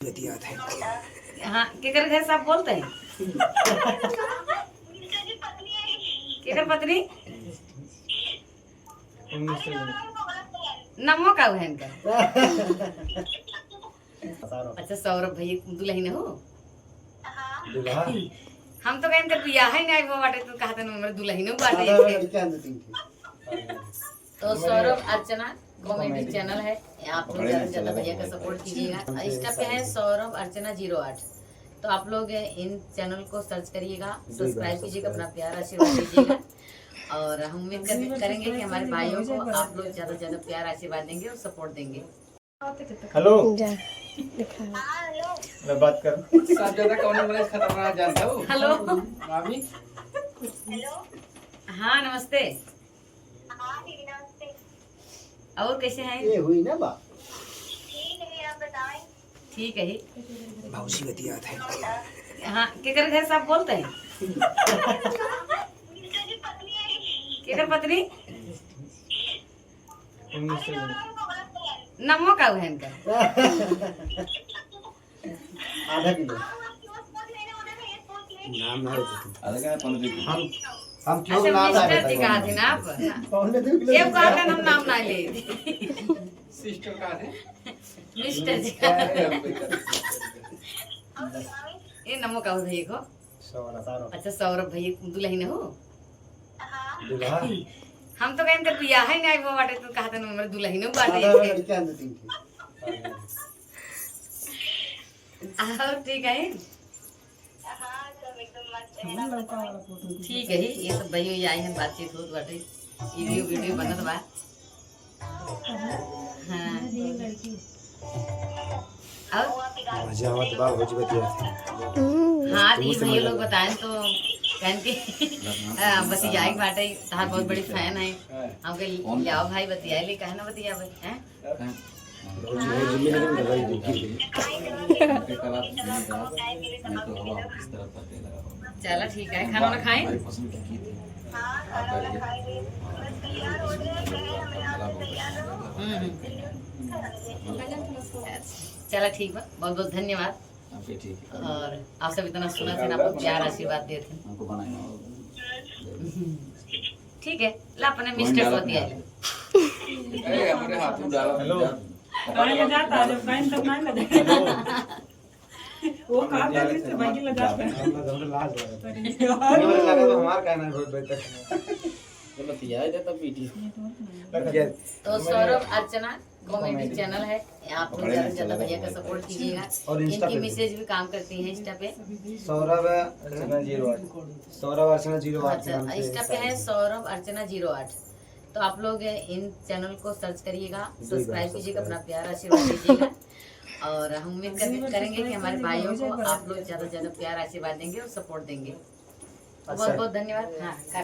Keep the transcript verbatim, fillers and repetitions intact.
हाँ, केकर घर सब बोलते हैं? केकर पत्नी? नमो का है इनका? अच्छा, सौरभ भैया दुल्हन हो? दूल्हा। हम तो कहें इनका बियाह ही नहीं हुआ बाटे, तो कहते ना, मेरे दुल्हन हो बाटे। तो सौरभ अर्चना कॉमेडी चैनल है, आप लोग ज्यादा से ज्यादा भैया का सपोर्ट कीजिएगा। इंस्टा पे है सौरभ अर्चना जीरो आठ, तो आप लोग इन चैनल को सर्च करिएगा, सब्सक्राइब कीजिएगा, अपना प्यार आशीर्वाद दीजिएगा। और हम उम्मीद कर, करेंगे कि हमारे भाइयों को आप लोग ज्यादा से ज्यादा प्यार आशीर्वाद देंगे और सपोर्ट देंगे। हेलो। जा, दिखा। मैं बात कर। सब ज्यादा कौन वाला खतरनाक जानता हूँ? हेलो। भाभी। हेलो। हाँ, नमस्ते। हाँ दीदी, नमस्ते। और कैसे हैं? ये हुई ना बात। ठीक है, आप बताएं। ठीक है ही। भौजी बतियात है। हाँ, केकर घर सब बोलते हैं? मिस्टर जी पत्नी है। केकर पत्नी? नमो का है इनका? आधा किलो। नाम ना होता। हम, हम क्यों अच्छा, नाम ना मिस्टर जी लेते हैं? कहा थे ना आप? पौने दो किलो ये निकला। कहा था, हम नाम ना ले। सिस्टर कहा थे? मिस्टर जी। ये नमो का हो भैया को? सौरभ। अच्छा, सौरभ भैया दुल्हन हो? दूल्हा। हम तो कहें तो बियाह ही नहीं हुआ बाटे, तो कहते ना, मेरे दुल्हन हो बाटे। आधा लड़के आंदे तीन ठे। और ठीक है? हाँ, सब एकदम मस्त है, आप बताएं। ठीक है, ये सब भाई, ये आई हैं, बातचीत होत बाटे, वीडियो, वीडियो बनत बा। हाँ। और? मजा आवत बा, भौजी बतिया। हाँ, तो ये भाई लोग बताएं तो कहन के, आ, बतियाई बाटे, तार बहुत बड़ी फैन है। हमके ले आओ भाई, बतियाई ले, कहे ना बतियावे, हैं? चला ठीक है, खाना वाना खाएं? हम्म, हम्म। चला ठीक बा, बहुत बहुत धन्यवाद। और आप सब इतना सुना थे ना, आपको प्यार आशीर्वाद देते हैं। ठीक है, ला अपने मिस्टर को दिया ले। अरे, हमारे हाथ में डाला। हेलो। कहाँ ले जाता है? जब कहीं तब नहीं ले जाता। वो काम करने से भाई ले जाता है। हम लोग, हम लोग लाज लगा। अरे यार। ये लगा तो हमार कहना है बहुत बेहतर। चलो, तो यार, ये तो वीडियो। तो सौरभ अर्चना कॉमेडी चैनल है, आप लोग ज्यादा से ज्यादा भैया का सपोर्ट कीजिएगा। और इंस्टा इनकी पे भी। मिसेज भी काम करती हैं इंस्टा पे। सौरभ अर्चना जीरो आठ। सौरभ अर्चना जीरो आठ के नाम से इंस्टा पे है। सौरभ अर्चना जीरो आठ। तो आप लोग इन चैनल को सर्च करिएगा, सब्सक्राइब कीजिएगा, अपना प्यार आशीर्वाद दीजिएगा। और हम उम्मीद कर, करेंगे कि हमारे भाइयों को आप लोग ज्यादा से ज्यादा प्यार आशीर्वाद देंगे और सपोर्ट देंगे। बहुत बहुत धन्यवाद। हाँ।